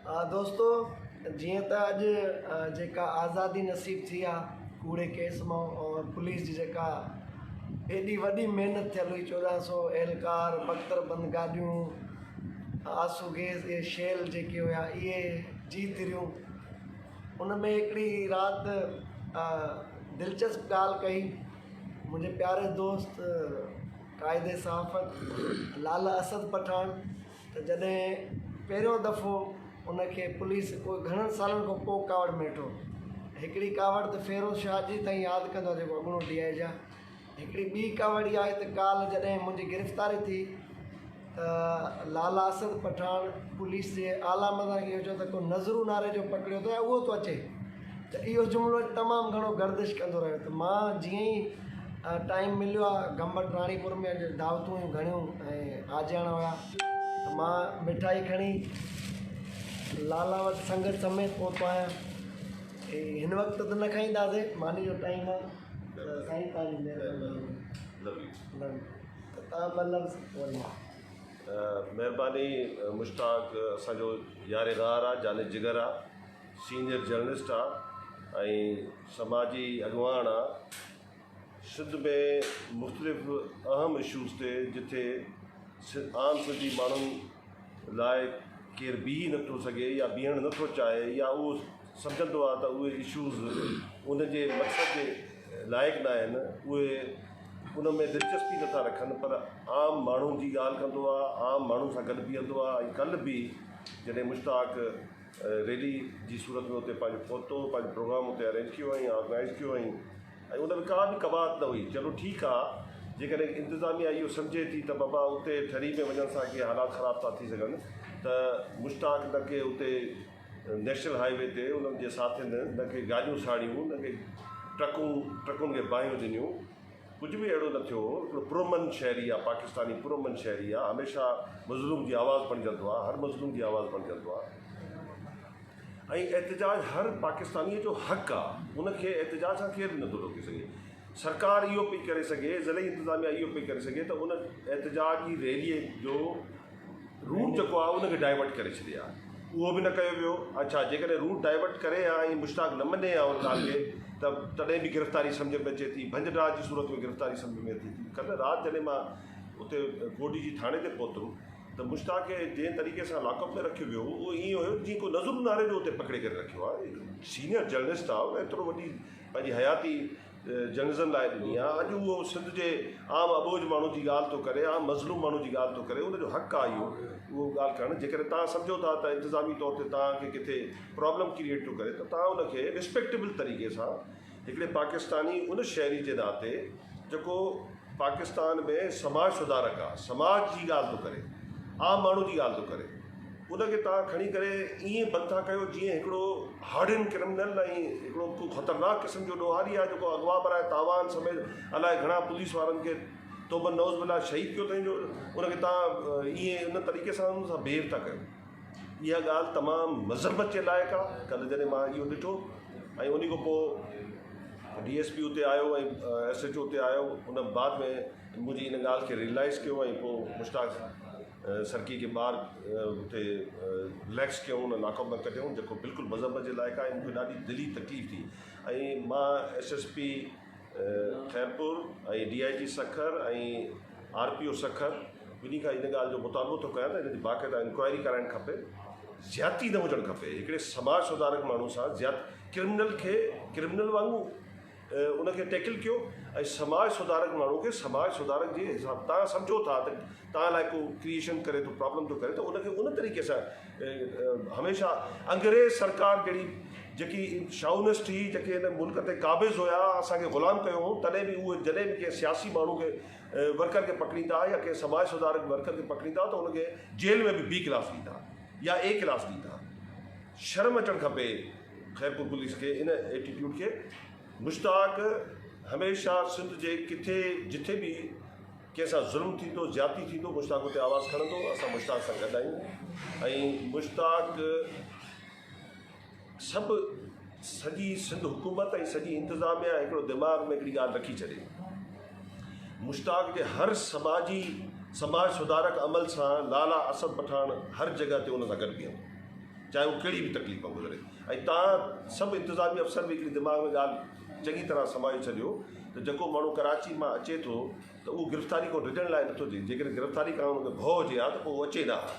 دوستو جيئن ته اڄ جيڪا آزادي نصيب ٿي آ ڪوڙي ڪيس مان اور پوليس جي جيڪا ايڏي وڏي محنت ٿيل هئي چوڏهن سو اهلڪار بڪتر بند گاڏيون آنسو گيس اهي شيل جيڪي هيا اهي جي ڌريون ان ۾ هڪڙي رات دلچسپ ڳالهه ڪئي منهنجي پياري دوست قائد صحافت لالا اسد پٺاڻ ته جڏهن پهريون دفعو ان کي پوليس ڪو گهڻن سالن کان پوء ڪاوڙ ۾ ڏٺو. هڪڙي ڪاوڙ ته فيروز شاهه اڄ تائين ياد ڪندو آهي جيڪو اڳوڻو ڊي I جي آهي. هڪڙي ٻي ڪاوڙ اها آهي ته ڪالهه جڏهن منهنجي گرفتاري ٿي ته لالا اسد پٺاڻ پوليس جي اعليٰ عملدارن کي اهو چيو ته ڪو نظرو ناري جو پڪڙيو اٿو يا اهو ٿو اچي. ته اهو جملو تمام گهڻو گردش ڪندو رهيو ته مان جيئن ئي ٽائيم مليو آ گمبٽ راڻيپور ۾ اڄ دعوتون هيون گهڻيون ۽ آجياڻا هيا ته مان مٺائي کڻي لالا وٽ سنگت سميت پهتو آهيان ۽ هن وقت ته نه کائينداسي ماني جو ٽائيم آ ته سائين توهان جي مهرباني لو يو لو يو ته توهان ٻه لفظ وري. مهرباني مشتاق اسان جو يار غار آ جان جگر آ. سينئر جرنلسٽ آ ۽ سماجي اڳواڻ آ سنڌ ۾ مختلف اهم اشوز تي جتي عام سنڌي ماڻهن لاء ڪير بيهي نٿو سگهي يا بيهڻ نٿو چاهي يا اهو سمجهندو آ ته اهي اشوز ان جي مقصد جي لائق نه آهن اهي ان ۾ دلچسپي نٿا رکن پر عام ماڻهن جي ڳالهه ڪندو آ عام ماڻهن سان گڏ بيهندو آ ۽ ڪلهه به جڏهن مشتاق ريلي جي صورت ۾ اتي پنهنجو پهتو پنهنجو پروگرام اتي ارينج ڪيو هئائين آرگنائيز ڪيو هئائين ۽ ان ۾ ڪا به قباحت نه هئي چلو ٺيڪ آ جيڪڏهن انتظاميا اهو سمجهي ٿي ته بابا اتي ٺري ۾ وڃڻ سان ڪي حالات خراب ٿا ٿي سگهن ته مشتاق نه ڪي اتي نيشنل هاء وي تي انهن جي ساٿين نه ڪي گاڏيون ساڙيون نه ڪي ٽرڪون ٽرڪن کي باهيون ڏنيون ڪجهه به اهڙو نه ٿيو هو. هڪڙو پرامن شهري آ، پاڪستاني پرامن شهري آ، هميشه مظلوم جي آواز بڻجندو آ، هر مظلوم جي آواز بڻجندو آ ۽ احتجاج هر پاڪستانيء جو حق آ، ان کي احتجاج کان ڪير به نٿو روڪي سگهي. سرڪار اهو پئي ڪري سگهي، ضلعي انتظاميا اهو پئي ڪري سگهي ته ان احتجاج جي ريليء جو روٽ جيڪو آهي ان کي ڊائيورٽ ڪري ڇڏي ها اهو به نه ڪيو ويو اڇا جيڪڏهن روٽ ڊائيورٽ ڪري ها ۽ مشتاق نه مڃي ها ان ڳالهه کي ته تڏهن به گرفتاري سمجهه ۾ اچي ٿي ڀڃ ڊاهه جي صورت ۾ گرفتاري سمجهه ۾ اچي ٿي ڪلهه رات جڏهن مان اتي ڪوٽ جي ٿاڻي تي پهتم ته مشتاق کي جنهن طريقي سان لاڪ اپ ۾ رکيو ويو هو اهو ائين هيو جيئن ڪو نظر ناري جو اتي پڪڙي ڪري رکيو آهي سينئر جرنلسٽ آهي ايترو وڏي پنهنجي حياتي جرنلزم لاء ڏني آ اڄ اهو سنڌ جي عام اٻوجهه ماڻهو جي ڳالهه ٿو ڪري عام مظلوم ماڻهو جي ڳالهه ٿو ڪري ان جو حق آ اهو اهو ڳالهه ڪرڻ جيڪڏهن توهان سمجهو ٿا ته انتظامي طور تي توهان کي ڪٿي پرابلم ڪريئيٽ ٿو ڪري ته توهان ان کي رسپيڪٽيبل طريقي سان هڪڙي پاڪستاني ان شهري جي ناتي جيڪو پاڪستان ۾ سماج سڌارڪ آ سماج جي ڳالهه ٿو ڪري عام ماڻهو جي ڳالهه ٿو ڪري ان کي توهان کڻي ڪري ائين بند ٿا ڪيو جيئن هڪڙو هارڊن ڪرمنل ۽ هڪڙو ڪو خطرناڪ قسم جو ڏوهاري آهي جيڪو اغوا برائي تاوان سميت الائي گهڻا پوليس وارن کي توبه نعوذ بالله شهيد ڪيو اٿئي جو ان کي توهان ائين ان طريقي سان ان سان بهيو ٿا ڪيو اها ڳالهه تمام مذمت جي لائق آهي ڪلهه جڏهن مان اهو ڏٺو ۽ ان کان پوء ڊي ايس پي اتي آيو ۽ ايس ايڇ او اتي آيو ان بعد ۾ منهنجي ان ڳالهه کي ريلائز ڪيو ۽ پوء مشتاق سرڪي کي ٻاهر اتي رليڪس ڪيائون ان لاڪ اپ مان ڪڍيائون جيڪو بلڪل مذمت جي لائق آهي مون کي ڏاڍي دلي تڪليف ٿي ۽ مان S S P Khairpur ۽ D I G Sukkur ۽ R P O Sukkur ٻنهي کان ان ڳالهه جو مطالبو ٿو ڪيان ته ان جي باقاعده انڪوائري ڪرائڻ کپي زيادتي نه هجڻ کپي هڪڙي سماج سڌارڪ ماڻهو سان زياد ڪرمنل کي ڪرمنل وانگو ان کي ٽيڪل ڪيو ۽ سماج سڌارڪ ماڻهو کي سماج سڌارڪ جي حساب تان سمجهو ٿا ته تان لاء ڪو ڪريئيشن ڪري ٿو پرابلم ٿو ڪري ته ان کي ان طريقي سان هميشه انگريز سرڪار جهڙي جيڪي شائونسٽ هئي جيڪي هن ملڪ تي قابض هيا اسان کي غلام ڪيو هو تڏهن به اهي جڏهن به ڪنهن سياسي ماڻهو کي ورڪر کي پڪڙيندا يا ڪنهن سماج سڌارڪ ورڪر کي پڪڙيندا ته ان کي جيل ۾ به بي ڪلاس ڏيندا يا اي ڪلاس ڏيندا شرم اچڻ کپي خيرپور پوليس کي ان ايٽيٽيوڊ کي مشتاق هميشه سنڌ جي ڪٿي جٿي به ڪنهن سان ظلم ٿيندو زيادتي ٿيندو مشتاق اتي آواز کڻندو اسان مشتاق سان گڏ آهيون ۽ مشتاق سڀ سڄي سنڌ حڪومت ۽ سڄي انتظاميا هڪڙو دماغ ۾ هڪڙي ڳالهه رکي ڇڏي مشتاق جي هر سماجي سماج سڌارڪ عمل سان لالا اسد پٺاڻ هر جڳهه تي ان سان گڏ بيهندو. چاهي هو ڪهڙي به تڪليف مان گذري ۽ توهان سڀ انتظامي افسر به هڪڙي دماغ ۾ ڳالهه چڱي طرح سمائي ڇڏيو ته جيڪو ماڻهو ڪراچي مان اچي ٿو ته اهو گرفتاري کان ڊڄڻ لاء نٿو اچي جيڪڏهن گرفتاري کان ان کي ڀؤ هجي ها ته پوء اهو اچي نه ها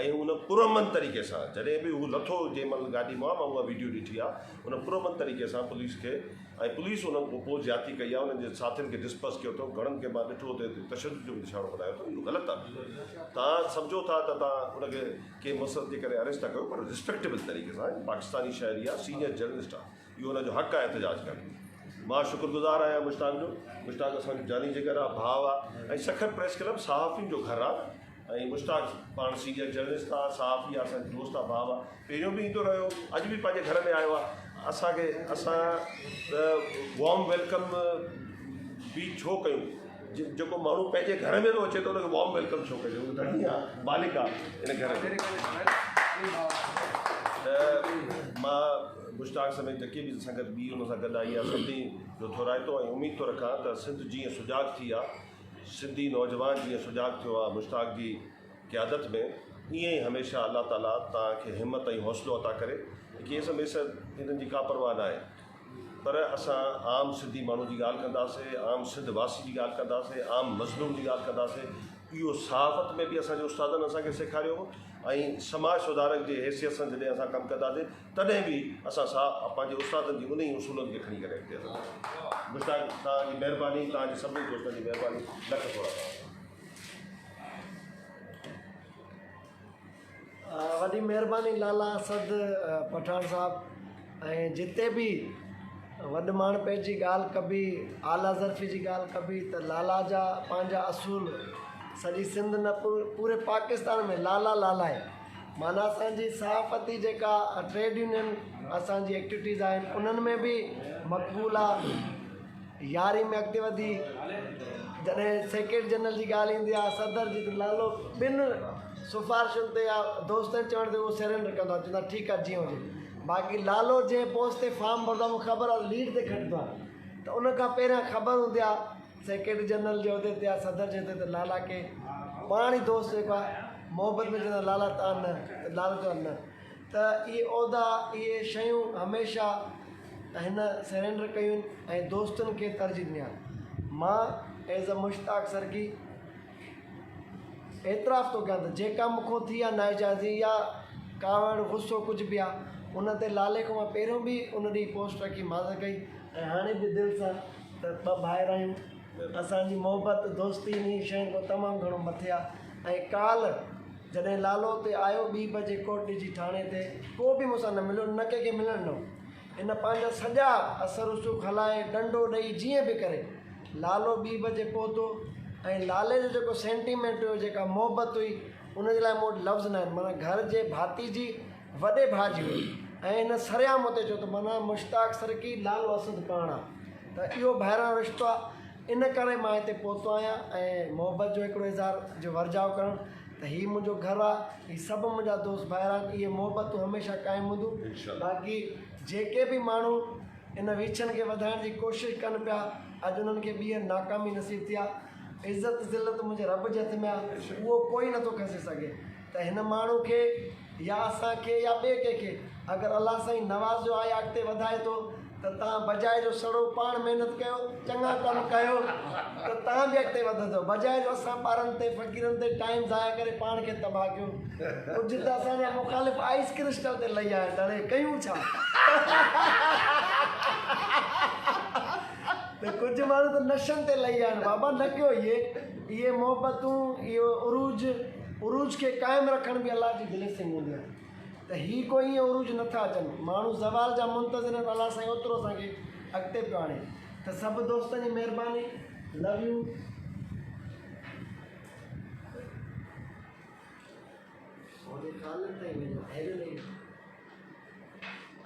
۽ ان پرامن طريقي سان جڏهن به هو لٿو جنهن مهل گاڏي مان مان اها ويڊيو ڏٺي آهي ان پرامن طريقي سان پوليس کي ۽ پوليس انهن کان پوء زيادتي ڪئي آهي انهن جي ساٿين کي ڊسپرس ڪيو اٿئون گهڻن کي مان ڏٺو ته تشدد جو به نشانو بنايو اٿئون اهو غلط آهي توهان سمجهو ٿا ته توهان ان کي ڪنهن مقصد جي ڪري اريسٽ ٿا ڪيو پر ريسپيڪٽيبل طريقي سان پاڪستاني شهري آهي سينيئر جرنلسٽ آهي اهو ان جو حق آهي احتجاج ڪرڻ مان شڪر گذار آهيان مشتاق جو مشتاق اسان جو جاني جگر آهي ڀاء آهي ۽ سکر پريس ڪلب صحافين جو گهر آهي ۽ مشتاق پاڻ سينيئر جرنلسٽ آ صحافي آ اسان جو دوست آ ڀاء آ پهريون به ايندو رهيو اڄ به پنهنجي گهر ۾ آيو آ اسان کي اسان ته وارم welcome به ڇو ڪيون جيڪو ماڻهو پنهنجي گهر ۾ ٿو اچي ته ان کي وارم welcome ڇو ڪجي هو ڌڻي آ مالڪ آ ان گهر جو ته مان مشتاق سميت جيڪي به سنگت ٻي ان سان گڏ آئي آ سڀني جو ٿورائتو ۽ اميد ٿو رکان ته سنڌ جيئن سجاڳ ٿي آ سنڌي نوجوان جيئن سجاڳ ٿيو آ مشتاق جي قيادت ۾ ايئن ئي هميشه الله تعالي توهان کي همت ۽ حوصلو عطا ڪري ڪيس ميس انهن جي ڪا پرواهه ناهي پر اسان عام سنڌي ماڻهو جي ڳالهه ڪنداسي عام سنڌ واسي جي ڳالهه ڪنداسي عام مظلوم جي ڳالهه ڪنداسي اهو صحافت ۾ به اسان جي استادن اسان کي سيکاريو هو ۽ سماج سڌارڪ جي حيثيت سان جڏهن اسان ڪم ڪنداسي تڏهن به اسان سا پنهنجي استادن جي انهي اصولن کي کڻي ڪري اڳتي هلنداسين. مشتاق توهان جي مهرباني توهان جي سڀني دوستن جي مهرباني لک ٿورا توهان جا. وڏي مهرباني لالا اسد پٺاڻ صاحب ۽ جتي به وڏ ماڻهپي جي ڳالهه ڪبي اعليٰ ظرفي جي ڳالهه ڪبي ته لالا جا پنهنجا اصول سڄي سنڌ نه پوري پاڪستان ۾ لالا لالا آهي. معنيٰ اسان جي صحافتي جيڪا ٽريڊ يونين اسان جي ايڪٽيوٽيز آهن انهن ۾ به مقبول آ ياري ۾ اڳتي وڌي جڏهن سيڪريٽري جنرل جي ڳالهه ايندي آ صدر جي ته لالو ٻن سفارشن تي يا دوستن چوڻ تي اهو سرينڊر ڪندو آ چوندو آ ٺيڪ آ جيئن هجي باقي لالو جنهن پوسٽ تي فارم ڀرندو آ مونکي خبر آ ليڊ تي کٽندو آ ته ان کان پهريان خبر هوندي آ سيڪريٽري جنرل جي عهدي تي يا صدر جي عهدي تي لالا کي پاڻ ئي دوست جيڪو آهي محبت ۾ چوندا لالا تان نه ته لالا چوندا نه ته اهي عهدا اهي شيون هميشه هن سرينڊر ڪيون ۽ دوستن کي ترجيح ڏني آهي مان ايز ا مشتاق سرڪي اعتراف ٿو ڪيان ته جيڪا مون کان ٿي آهي ناجائزي يا ڪاوڙ غصو ڪجهه به آهي ان تي لالي کان مان پهريون به ان ڏينهن پوسٽ رکي معذرت ڪئي ۽ هاڻي به دل سان ته ٻه ڀائر آهيون اسان جي محبت دوستي انهي شين کان تمام گهڻو مٿي آهي ۽ ڪالهه جڏهن لالو اتي آيو ٻي بجي ڪوٽ ڏجي ٿاڻي تي ڪو به مون سان نه مليو نه ڪنهن کي ملڻ ڏنو هن پنهنجا سڄا اثر رسوخ هلائي ڏنڊو ڏئي جيئن به ڪري لالو ٻي بجي پهتو ۽ لالي جو جيڪو سينٽيمينٽ هيو جيڪا محبت هئي ان جي لاء مون وٽ لفظ نه آهن معنيٰ گهر جي ڀاتي جي وڏي ڀاء جي هئي ۽ هن سرعام اتي چيو ته معنيٰ مشتاق سرڪي لالو اسد پاڻ آ ته اهو ڀائراڻو رشتو آ ان ڪري مان هتي پهتو آهيان ۽ محبت جو هڪڙو اظهار جو ورجاء ڪرڻ ته هي منهنجو گهر آ هي سڀ منهنجا دوست ڀائر آهن اهي محبتون هميشه قائم هونديون باقي جيڪي به ماڻهو ان ويڇن کي وڌائڻ جي ڪوشش ڪن پيا اڄ انهن کي ٻيهر ناڪامي نصيب ٿي آ عزت ذلت منهنجي رب جي هٿ ۾ آ اهو ڪوئي نٿو کسي سگهي ته هن ماڻهو کي يا اسان کي يا ٻئي ڪنهن کي اگر الله سائين نوازيو آهي يا اڳتي وڌائي ٿو ته توهان بجاء جو سڙو پاڻ محنت ڪيو چڱا ڪم ڪيو ته توهان به اڳتي وڌندو بجاء جو اسان ٻارن تي فقيرن تي ٽائيم ضايع ڪري پاڻ کي تباهه ڪيو ڪجهه ته اسان جا مخالف آئس ڪرسٽل تي لهي آيا آهن ته هاڻي ڪيون ڇا ته ڪجهه ماڻهو ته نشن تي لهي آيا آهن بابا نه ڪيو اهي اهي محبتون اهو عروج عروج کي قائم رکڻ به الله جي بليسنگ هوندي آهي ته هي ڪو ائين عروج نٿا اچن ماڻهو زوال جا منتظر آهن الله سائين اوترو اسان کي اڳتي پيو آڻي ته سڀ دوستن جي مهرباني لو يو.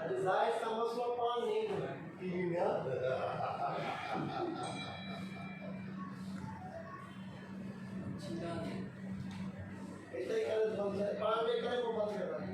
اڄ زاهد سان مسئلو پاڻ نه ايندو ٽي وي ۾ اتي ئي ڪري بند پاڻ به ڪري پوء بند ڪندا.